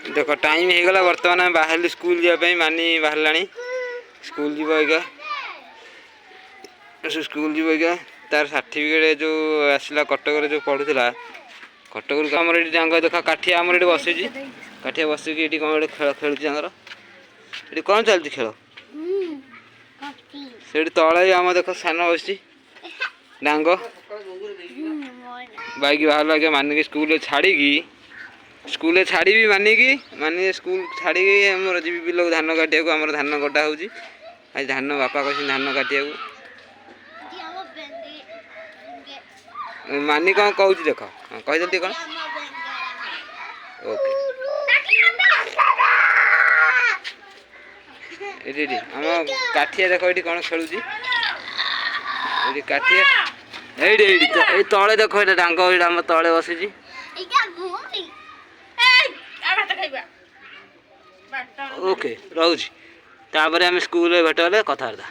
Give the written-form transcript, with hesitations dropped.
ଦେଖ, ଟାଇମ୍ ହେଇଗଲା। ବର୍ତ୍ତମାନ ଆମେ ବାହାରିଲୁ ସ୍କୁଲ ଯିବା ପାଇଁ। ମାନି ବାହାରିଲାଣି, ସ୍କୁଲ ଯିବ ଏଇକା। ସେ ସ୍କୁଲ ଯିବ ଏଇକା। ତାର ସାର୍ଟିଫିକେଟ୍ ଯେଉଁ ଆସିଲା, କଟକରେ ଯେଉଁ ପଢ଼ୁଥିଲା, କଟକରୁ। ଆମର ଏଠି ତାଙ୍କ ଦେଖ, କାଠିଆ ଆମର ଏଠି ବସିଛି। କାଠିଆ ବସିକି ଏଠି କ'ଣ ଗୋଟେ ଖେଳ ଖେଳୁଛି। ତାଙ୍କର ଏଠି କ'ଣ ଚାଲିଛି ଖେଳ ସେଠି ତଳେ ବି। ଆମ ଦେଖ, ସାନ ବସିଛି ଡାଙ୍ଗ। ବାଇକ୍ ବାହାରିଲା ଆଜ୍ଞା। ମାନିକି ସ୍କୁଲରେ ଛାଡ଼ିକି, ସ୍କୁଲରେ ଛାଡ଼ିବି ମାନିକି। ମାନିକି ସ୍କୁଲ ଛାଡ଼ିକି ଆମର ଯିବି ବିଲକୁ ଧାନ କାଟିବାକୁ। ଆମର ଧାନ କଟା ହେଉଛି ଆଜି। ଧାନ ବାପା କହିଛନ୍ତି ଧାନ କାଟିବାକୁ। ମାନି କ'ଣ କହୁଛି ଦେଖ। ହଁ, କହିଦେଲି ଟିକେ କ'ଣ। ଓକେ, ଏଠି ଏଠି ଆମ କାଠିଆ ଦେଖ, ଏଠି କ'ଣ ଖେଳୁଛି ଏଠି କାଠିଆ। ଏଇଠି ଏଇଠି ଏଇ ତଳେ ଦେଖ, ଏଇଟା ଡାଙ୍ଗ, ଏଇଟା ଆମ ତଳେ ବସିଛି। ଭାତ ଖାଇବା। ଓକେ, ରହୁଛି। ତାପରେ ଆମେ ସ୍କୁଲରେ ଭେଟ ହେଲେ କଥାବାର୍ତ୍ତା।